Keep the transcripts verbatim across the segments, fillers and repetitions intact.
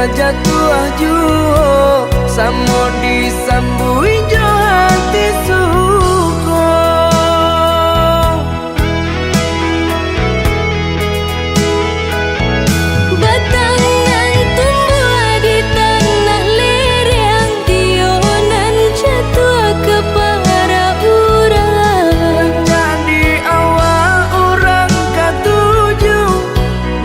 Jatuah juo, samo disambuik jo hati suko. Batang nan tumbuah di tanah lereng, iyo nan jatuah ka parak urang. Jadi awak urang katuju,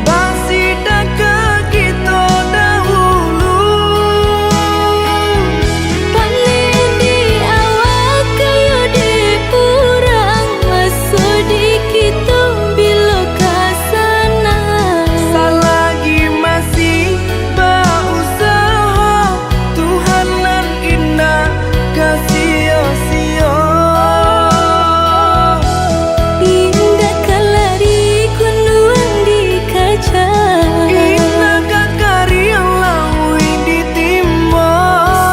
basidakah kito dahulu. Paneh di awak kayo di urang, maso di kito bilo ka sana. Salagi masih bausaha, Tuhan nan indak ka sio-sio. Indak ka lari kunduang dikaja, indak ka kariang lauik ditimbo.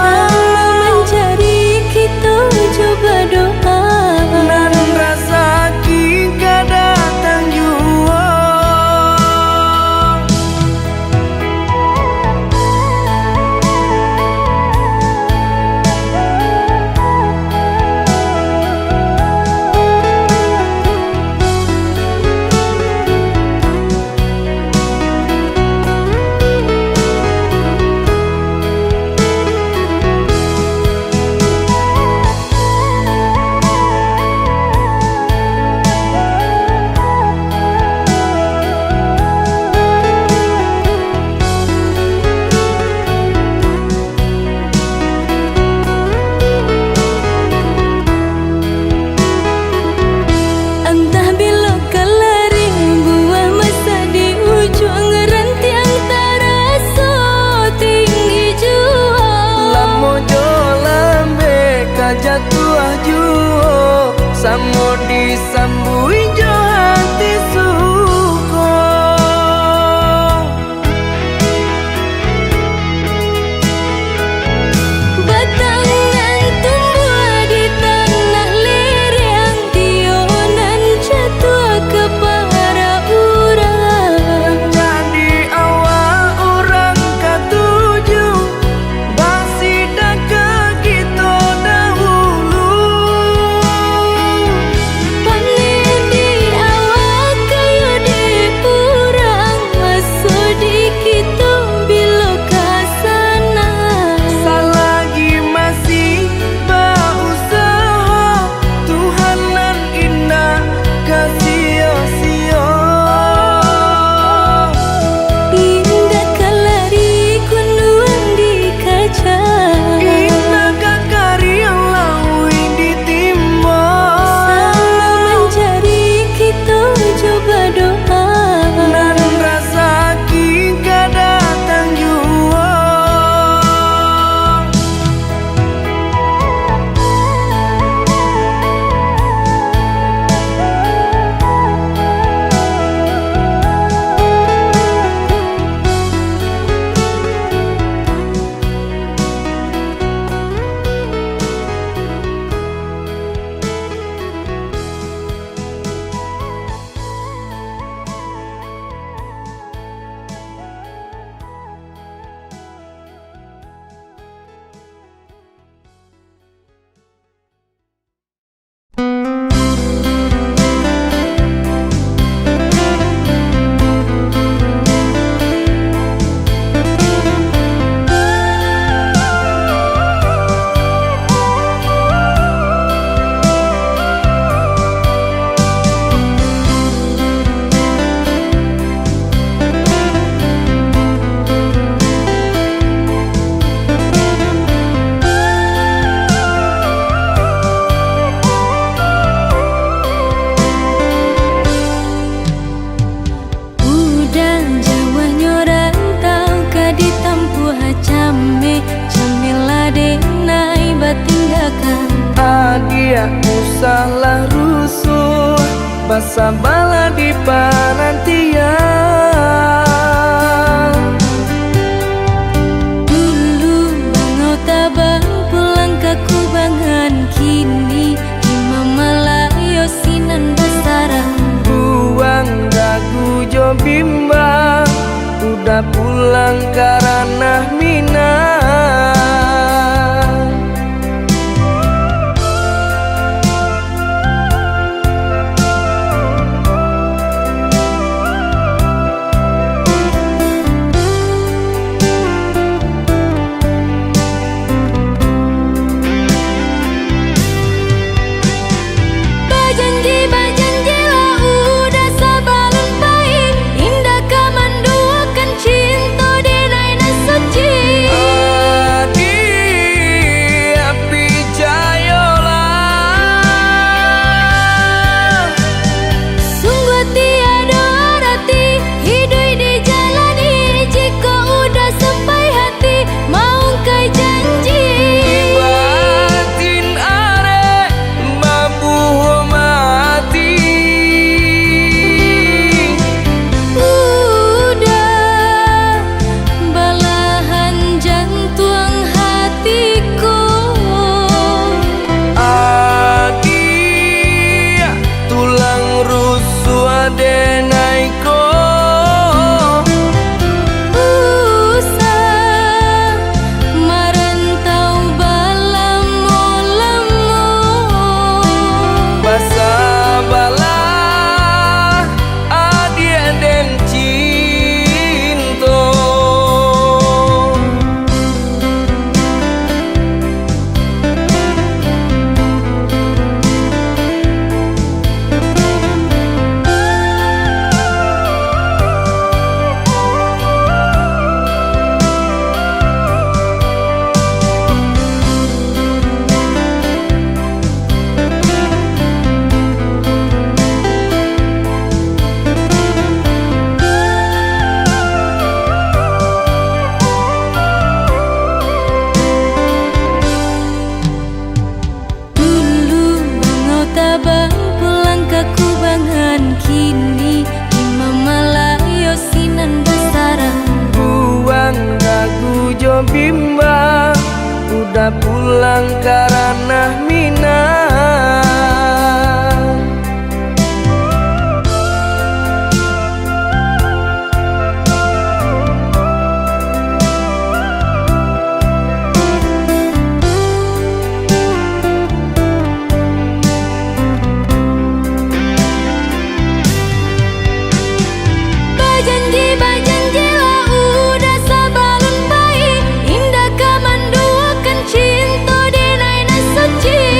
Samo manjari kito jo badoa, nan rasaki ka datang juo. Antah bilo ka lari, buah masak di ujuang, rantiang taraso tinggi juo. Lamo jo lambek ka jatuah juo, samo disambuik jo hati suko. Batang nan tumbuah di tanah lereng, iyo nan jatuah ka parak urang. Jadi awak urang katuju, basidakah kito dahulu. Paneh di awak kayo di urang, maso di kito bilo ka sana. Salagi masih bausaha, Tuhan nan indak ka sio-sio. Indak ka lari kunduang dikaja, indak ka kariang lauik ditimbo. Samo manjari kito jo badoa, nan rasaki ka datang juo. Udah jauahnyo rantau ka ditampuah cameh, cameh lah denai batinggakan. Adiak usahlah rusuah, basabalah di parantian. Dulu bangau tabang pulang ka kubangan, kini di Mamalayo sinan basarang. Buang ragu jo bimbang, udah pulang ka ranah Bimbang, udah pulang ka ranah Minang. Bajanji, bajanjilah udah sabalun pai, indak ka manduokan cinto di nan suci.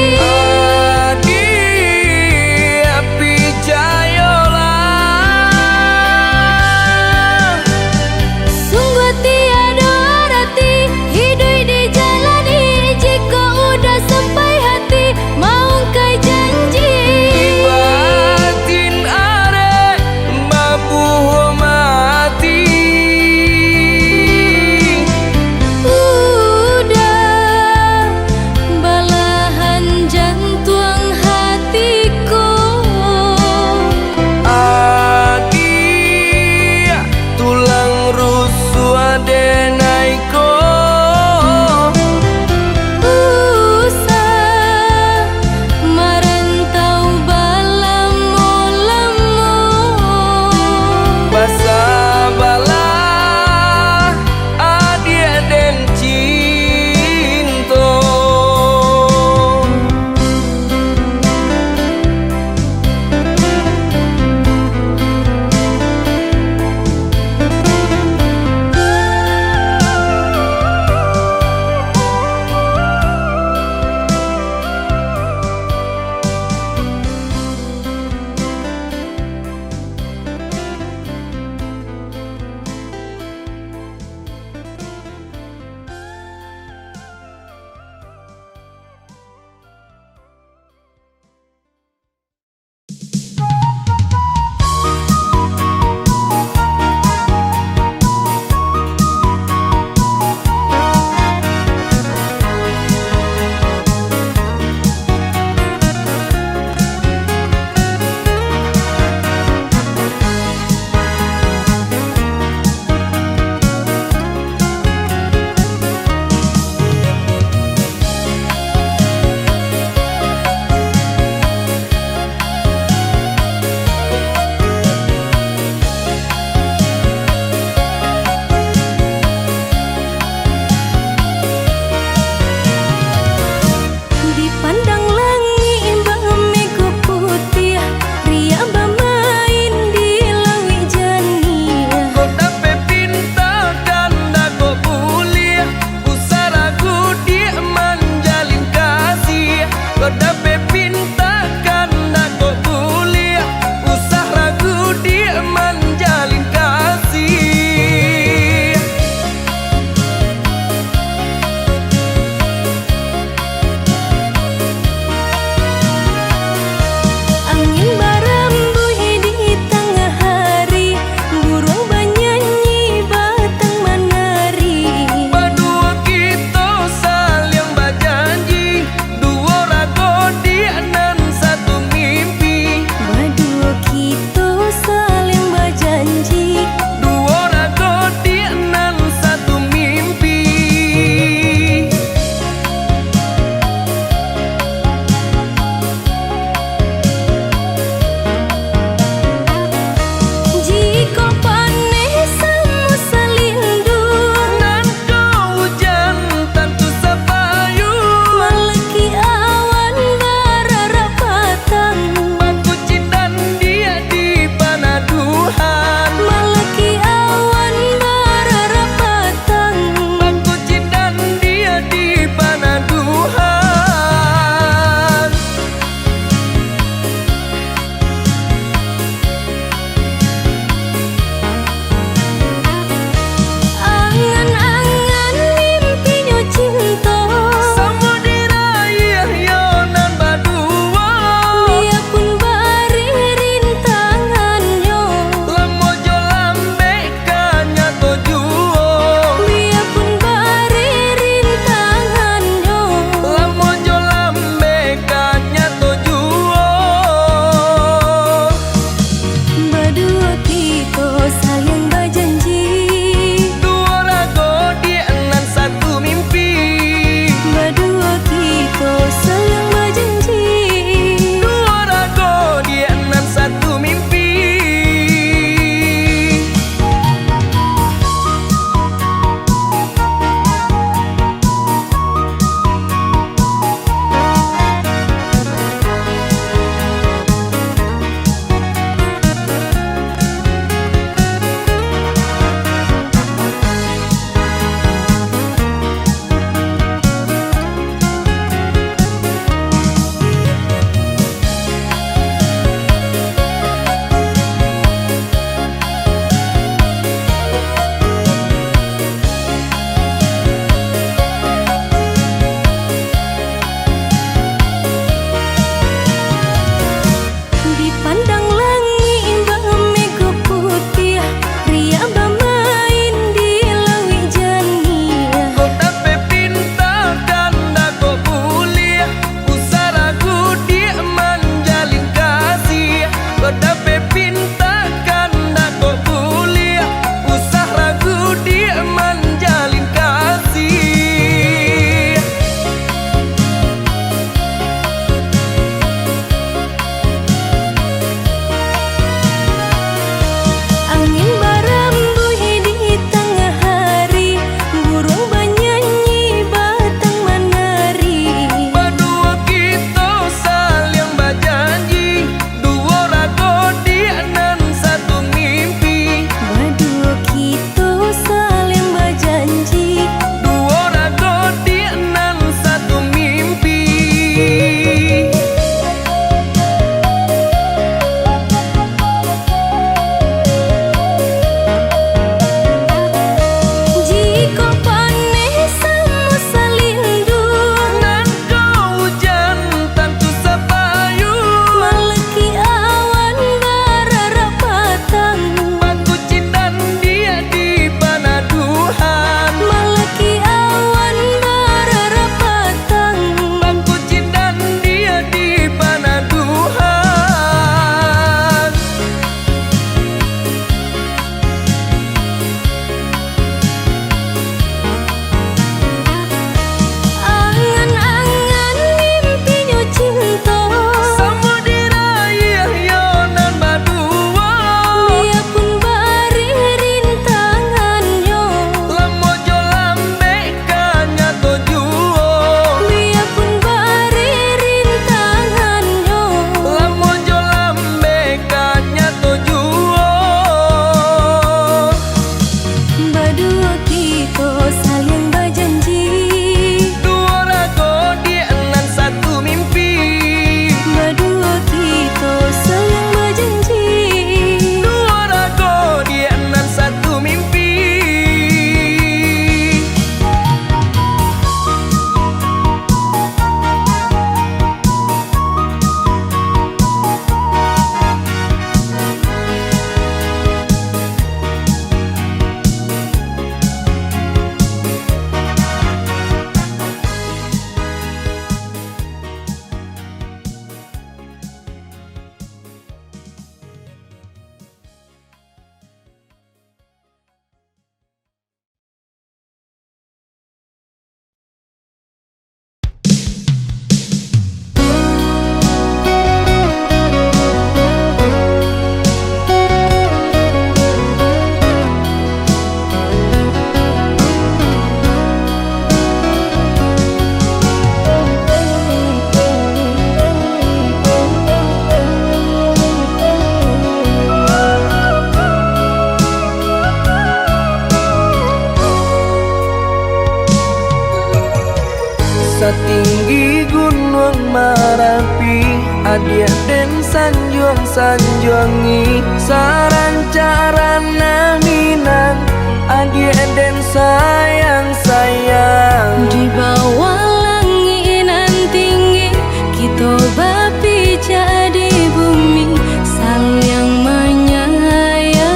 Tinggi Gunuang Marapi, adiak den sanjuang-sanjuangi, sarancak-rancak Minang, adiak den sayang-sayang. Di bawah langik nan tinggi, kito bapijak di bumi, saliang manyayangi.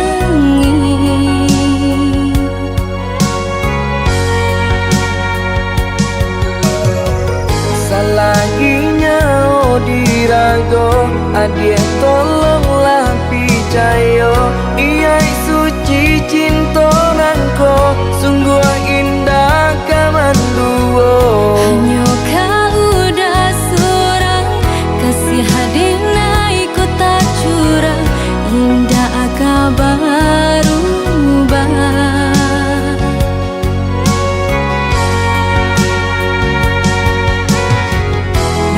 Salagi nyawo di rago, adiak tolonglah picayo, iyaik suci cinto nangko, sungguah indak ka manduo. Hanyo ka udah surang, kasiah den ai ko tacurah, indak ka barubah.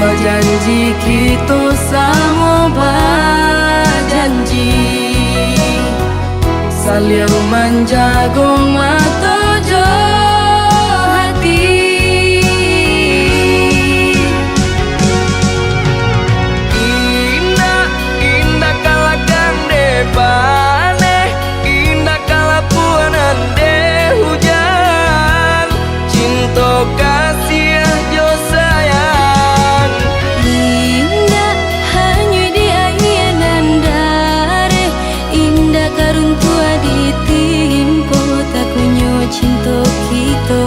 Bajanji kito samo bajanji, saliang manjago mato jo hati. Indak, indak ka lakang dek paneh, indak ka lapuanan dek hujan, cinto kasiah jo sayang. Indak hanyuik di aia nan dareh, indak ka runtuah ditimpo, takuiknyo cinto kito.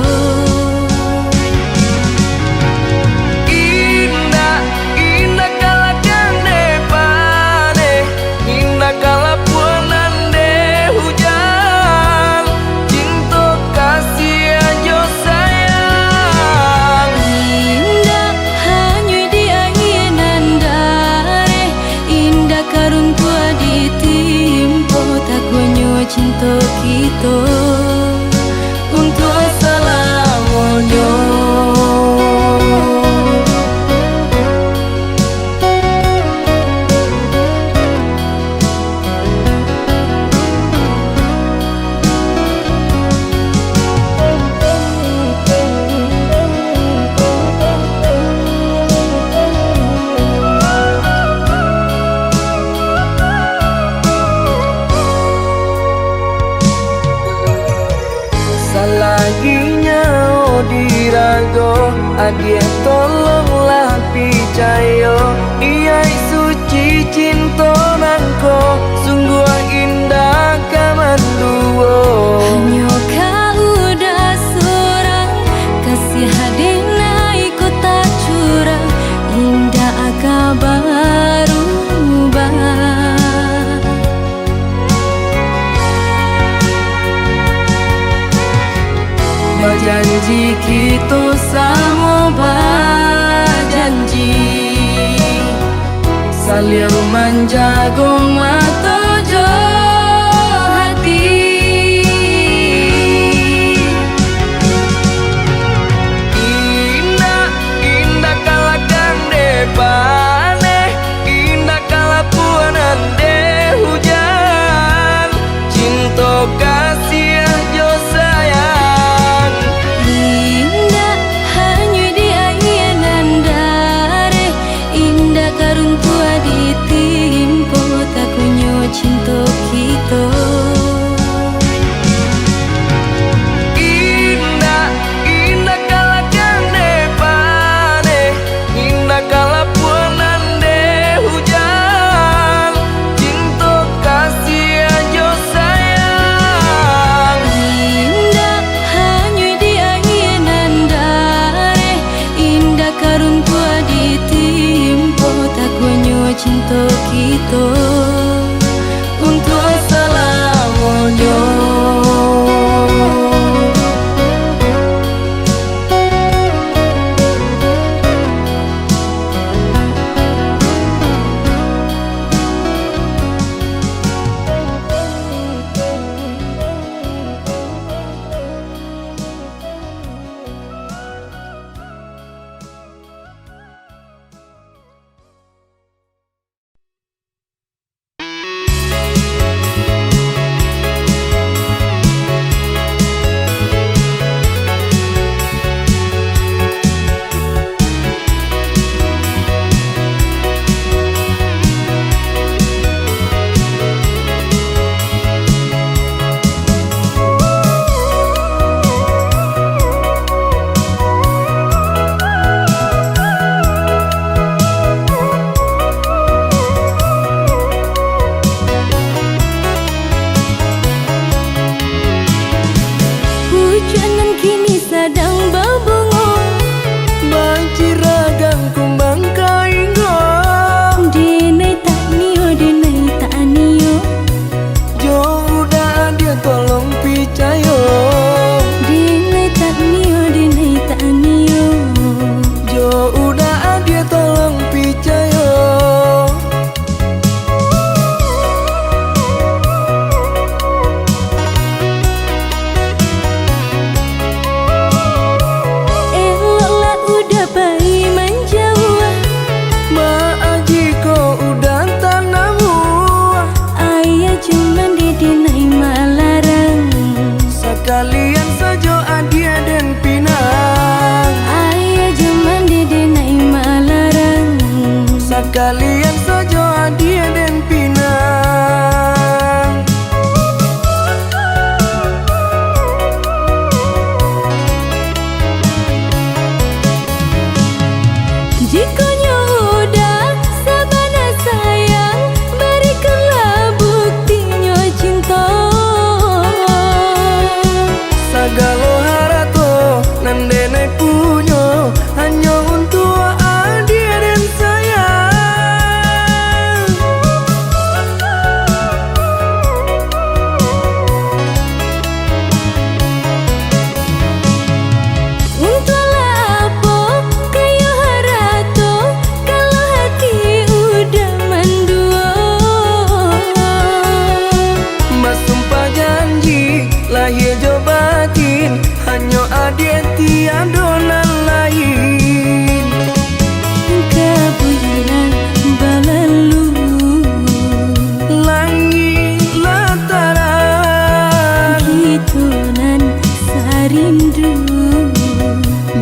Indak, indak ka lakang dek paneh, indak ka lapuanan dek hujan, cinto kasiah jo sayang. Indak hanyuik di aia nan dareh, indak ka runtuah ditimpo, takuiknyo cinto kito untuak salamonyo. Salagi nyawo di rago, adiak tolonglah picayo, iyaik suci cinto nangko, sungguah indak ka manduo. Hanyo ka udah surang, kasiah den ai ko tacurah, indak ka barubah. Bajanji kito samo bajanji, saliang manjago mato jo hati. Indak, indak ka lakang dek paneh, indak ka lapuanan dek hujan, cinto kasiah jo sayang. Indak hanyuik di aia nan dareh, indak ka runtuah ditimpo, takuiknyo cinto kito. Indak, indak ka lakang dek paneh, indak ka lapuanan dek hujan, cinto kasiah jo sayang. Indak hanyuik di aia nan dareh, indak ka runtuah ditimpo, takuiknyo cinto kito untuak salamonyo.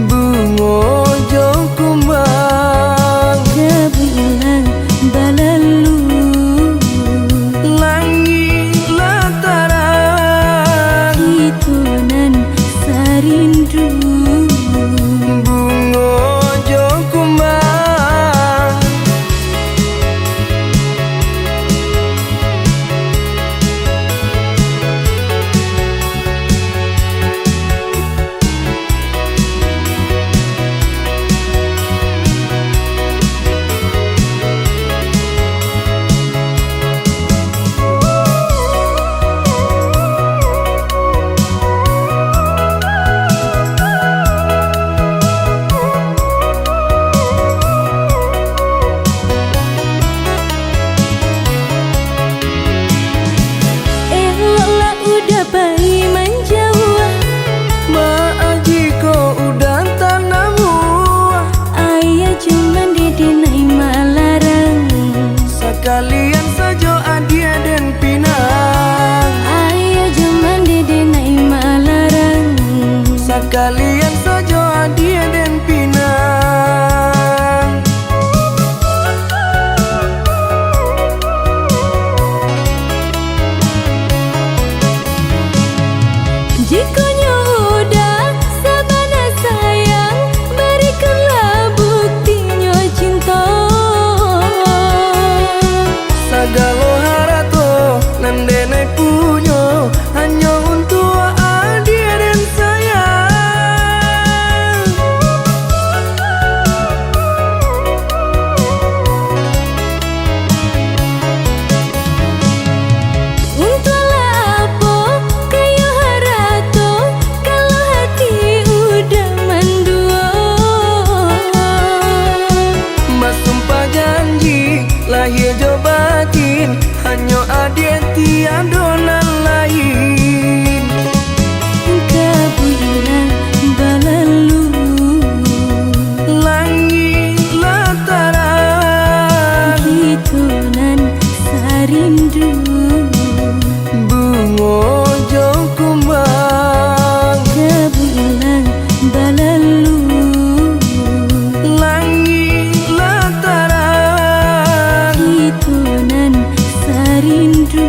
Bungo jo kumbang, gabuik nan balalu, langik lah tarang, kito nan sarindu. Bungo jo kumbang. Eloklah uda pai manjauah. Maaf jikok uda tanamuah. Ayah jo mandeh den nan malarang. Sakalian sajo adiak den pinang. Ayah jo mandeh den nan malarang. Sakalian sajo adiak den pinang. Jikok nyo uda sabana sayang, barikanlah buktinyo cinto. Sagalo harato nan denai punyo, hanyo untuak adiak den sayang. Untuaklah apo kayo harato, kalau hati uda manduo. Basumpah janji, lahia jo batin, hanyo adiak tiado nan lain. Gabuik nan balalu, langik lah tarang, kito nan sarindu. Bungo jo kumbang, gabuik nan balalu, langik lah tarang, kito nan sarindu.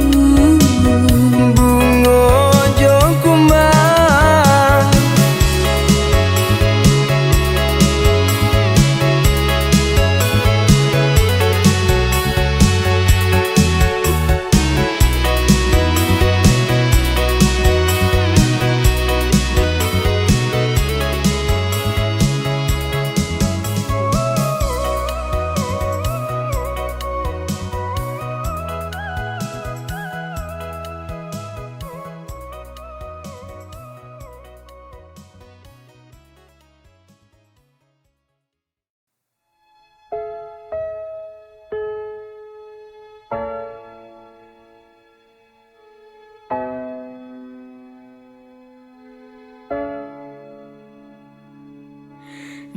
Bungo jo kumbang.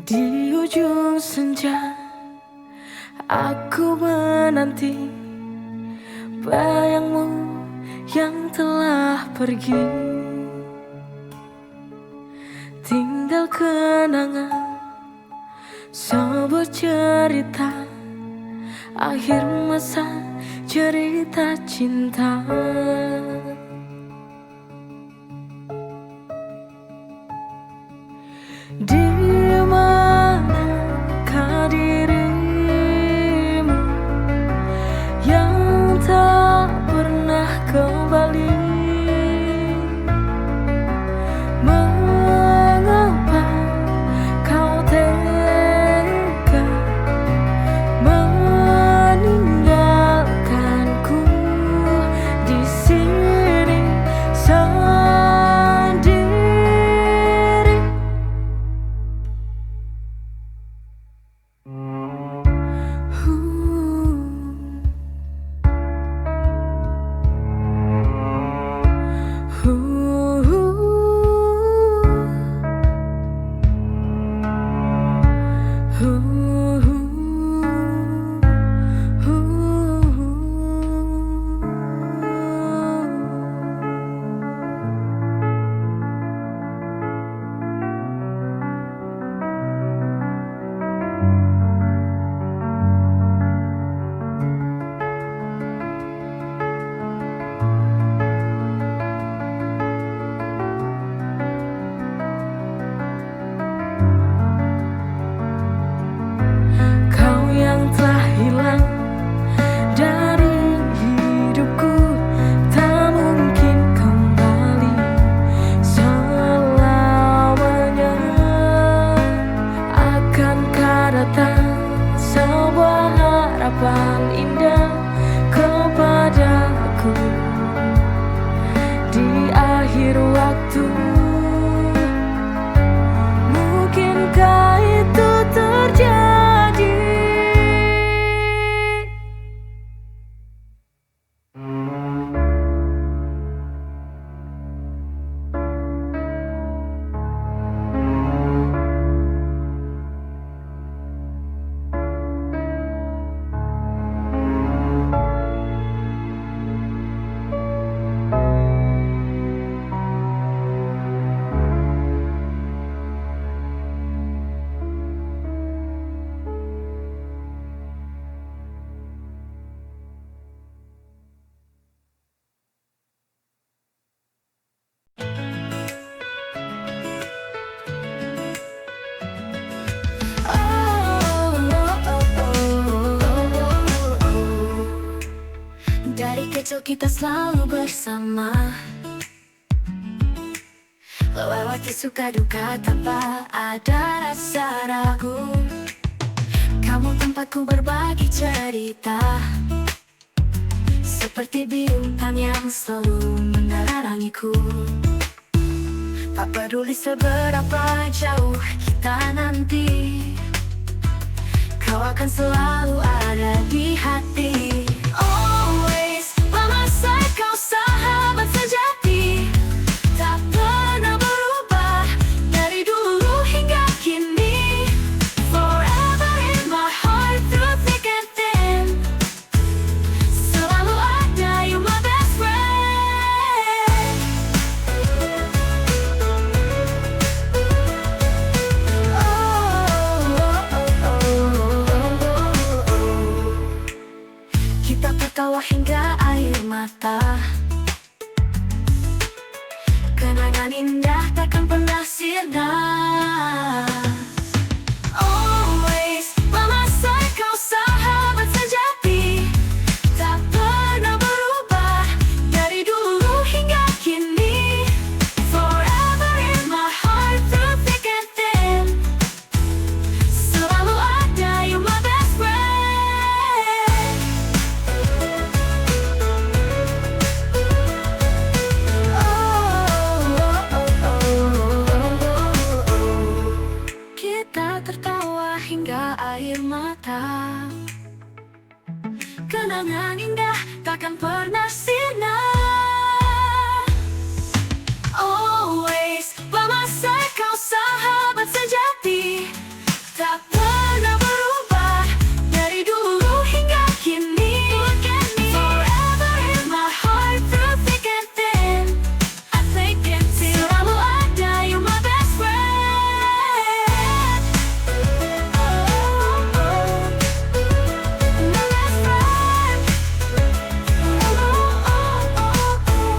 Di ujung senja, aku menanti bayangmu yang telah pergi. Tinggal kenangan, sebuah cerita, akhir masa cerita cinta. Di manakah dirimu yang tak pernah kembali? Mengapa kau tega meninggalkanku di sini sendiri? Untuk kita selalu bersama, lewati suka duka tanpa ada rasa ragu. Kamu tempatku berbagi cerita, seperti bintang yang selalu menerangiku. Tak peduli seberapa jauh kita nanti, kau akan selalu ada di hati. Always, Mama Say, kau sahabat sejati, tak pernah berubah dari dulu hingga kini. Forever in my heart, through thick and thin. Selalu ada, you my best friend. Oh, oh, oh, oh, oh, oh. Kita tertawa hingga air mata. Kenangan indah takkan pernah sirna. Always, Mama Say, kau sahabat sejati, tak pernah berubah dari dulu hingga kini. Forever in my heart, through thick and thin. Selalu ada, you my best friend. Oh, oh, oh, oh, oh, oh. Kita tertawa hingga air mata. Kenangan indah takkan pernah sirna. Always, Mama Say, kau sahabat sejati, tak pernah berubah dari dulu hingga kini. Forever in my heart, through thick and thin. I think it's you. Selalu ada, you my best friend. Oh, oh, oh. My best friend. Oh, oh, oh, oh.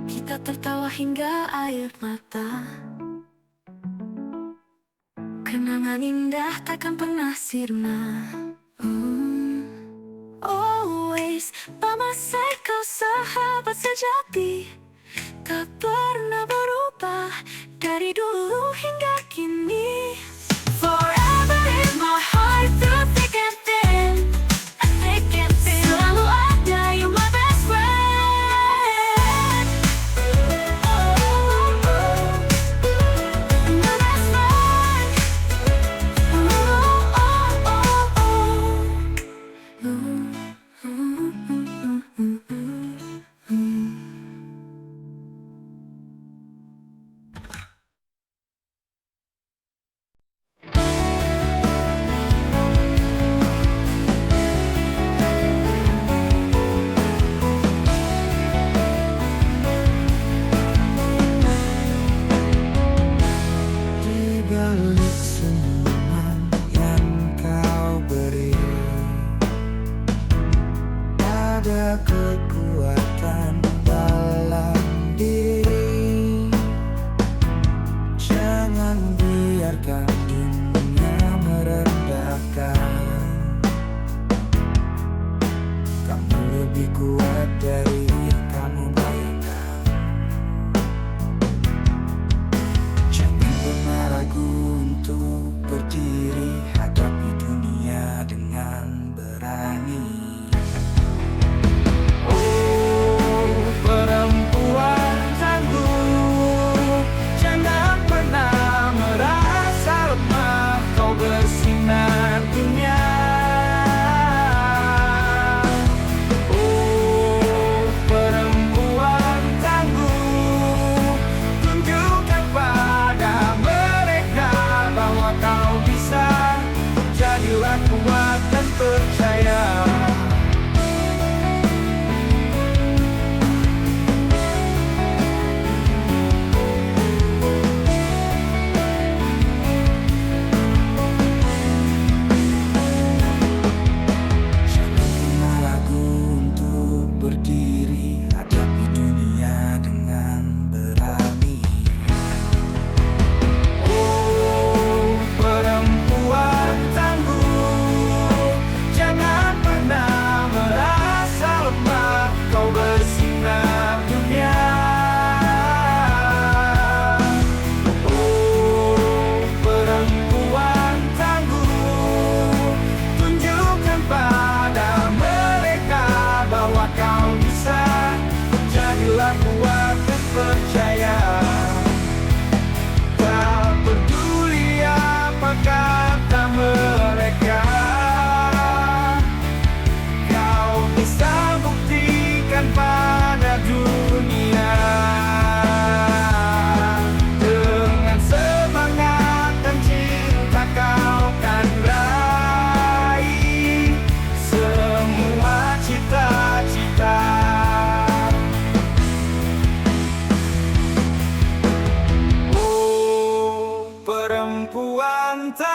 Kita tertawa hingga air mata. Kenangan indah takkan pernah sirna. Hmm. Always, Mama Say, kau sahabat sejati, tak pernah berubah dari dulu hingga kini. Forever in my heart, through thick and thin. Selalu ada, you my best friend. Oh, oh, oh. My best friend. Oh, oh, oh, oh.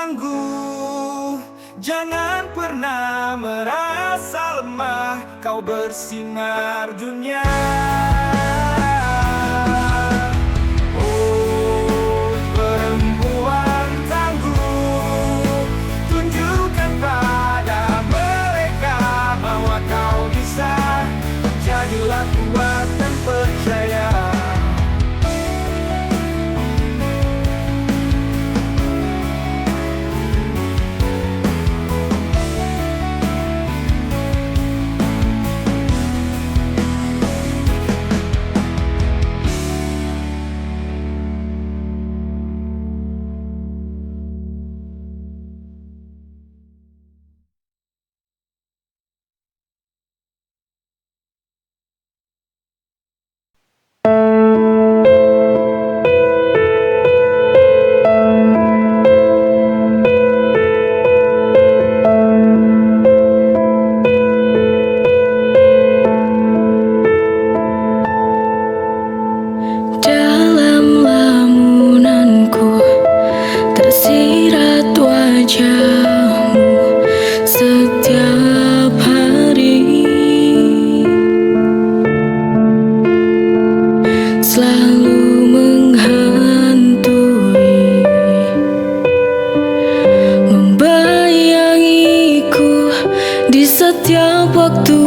Tangguh, jangan pernah merasa lemah, kau bersinar dunia. Oh, perempuan tangguh, tunjukkan pada mereka bahwa kau bisa. Jadilah kuat dan percaya. Dalam lamunanku tersirat wajahmu setiap hari, selalu menghantui, membayangiku di setiap waktu.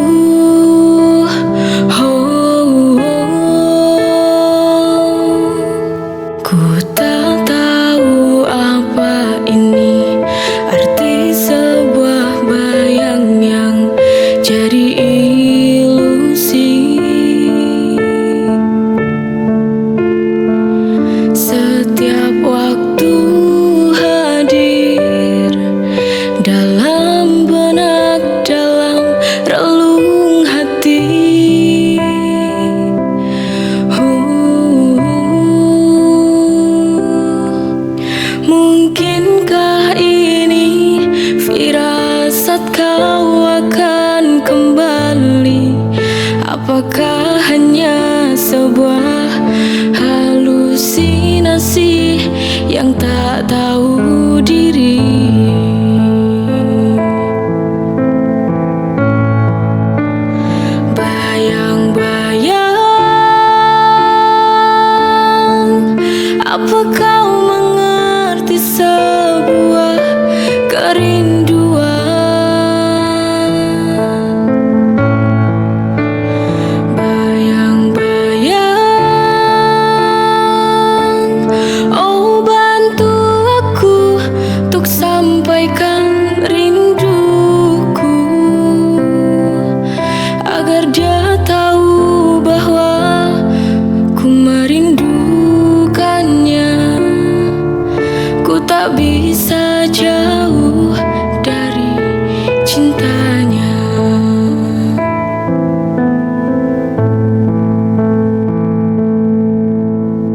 Oh, oh, oh. Ku tak tahu apa ini arti sebuah bayang yang jadi ilusi. Setiap waktu hadir dalam benak, dalam relung hati. Huh, mungkinkah ini firasat kau akan kembali? Apakah hanya sebuah halusinasi yang tak tahu diri? Bayang-bayang, apa kau mengerti sebuah kerinduan? Bayang-bayang, oh, bantu aku untuk sampaikan rinduku, agar dia tahu bahwa ku merindukannya. Ku tak bisa jauh dari cintanya.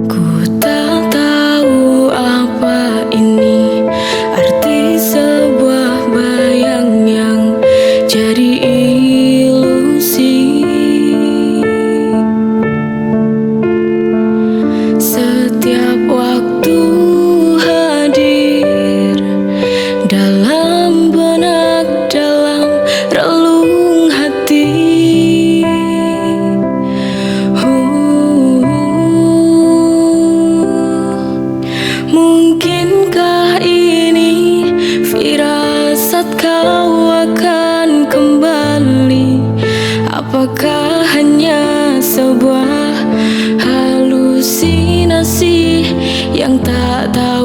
Ku tak tahu apa ini arti sebuah bayang yang jadi ilusi. Setiap waktu hadir dalam benak, dalam relung hati. Huh, mungkinkah ini firasat kau akan kembali? Apakah hanya sebuah halusinasi yang tak tahu